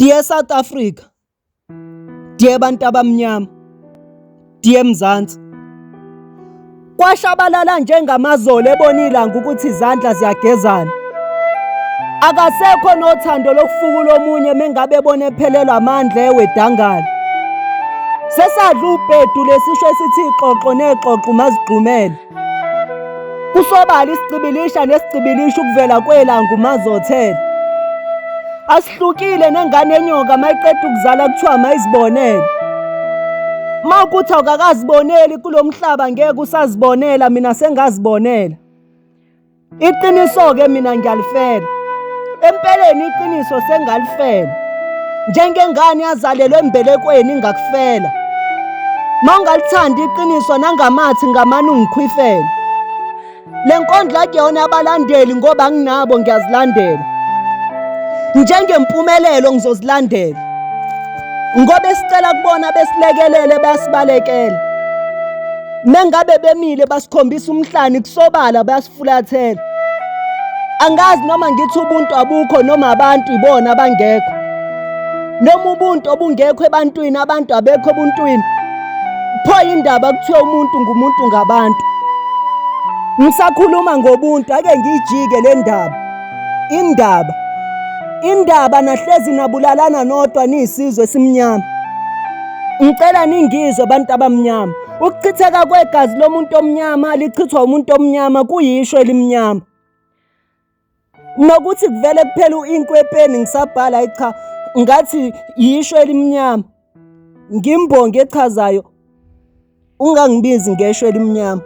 Dear South Africa, dear bantu abamnyama, dear Mzansi. Kwashabalala njengamazolo ebona ilanga ukuthi izandla ziyagezana. Akasekho nothando lokufukula omunye mengabe ebona ephelelwa amandla ewedangala. Sesadla ubhedu lesisho esithi ixoxo nexoxo mazigxumele. Kusobala isicibilisha nesicibilisha ukuvela kwelanga umazothela. Asihlukile nengane enyoka mayiqeda ukuzala kuthiwa mayizibonele. Mawukuthi awukakaziboneli kulomhlaba ngeke usazibonela mina sengazibonela. Iqiniso-ke mina ngiyalifela. Empeleni iqiniso sengalifela. Njengengane yazalelwa embelekweni ingakufela. Mawungalithandi iqiniso nangamathi ngamane ungikhwifele. Le nkondlo akuyona abalandeli ngoba anginabo ngiyazilandela. Njengempumelelo ngizozilandela. Ngoba esicela kubona besilekelele bayasibalekela. Mengabe bemile basikhombisa umhlani kusobala bayasifulathela. Angazi noma ngithi ubuntu abukho noma abantu ibona abangekho. Noma ubuntu obungekho ebantwini abantu abekho ebuntwini. Pho indaba kuthiwa umuntu ngumuntu ngabantu. Ngisakhuluma ngobuntu ake ngiyijike le ndaba. Indaba. Indaba nahlezi nabulalana nodwa niyisizwe esimnyama. Ngicela ningizwe abantu abamnyama. Ukuchitheka kwegazi lomuntu omnyama lichithwa umuntu omnyama kuyisho elimnyama. Nokuthi kuvele kuphela u-ink wepeni ngisabhala ayi cha ngathi yisho elimnyama. Ngimbongi echazayo ungangibizi ngesho elimnyama.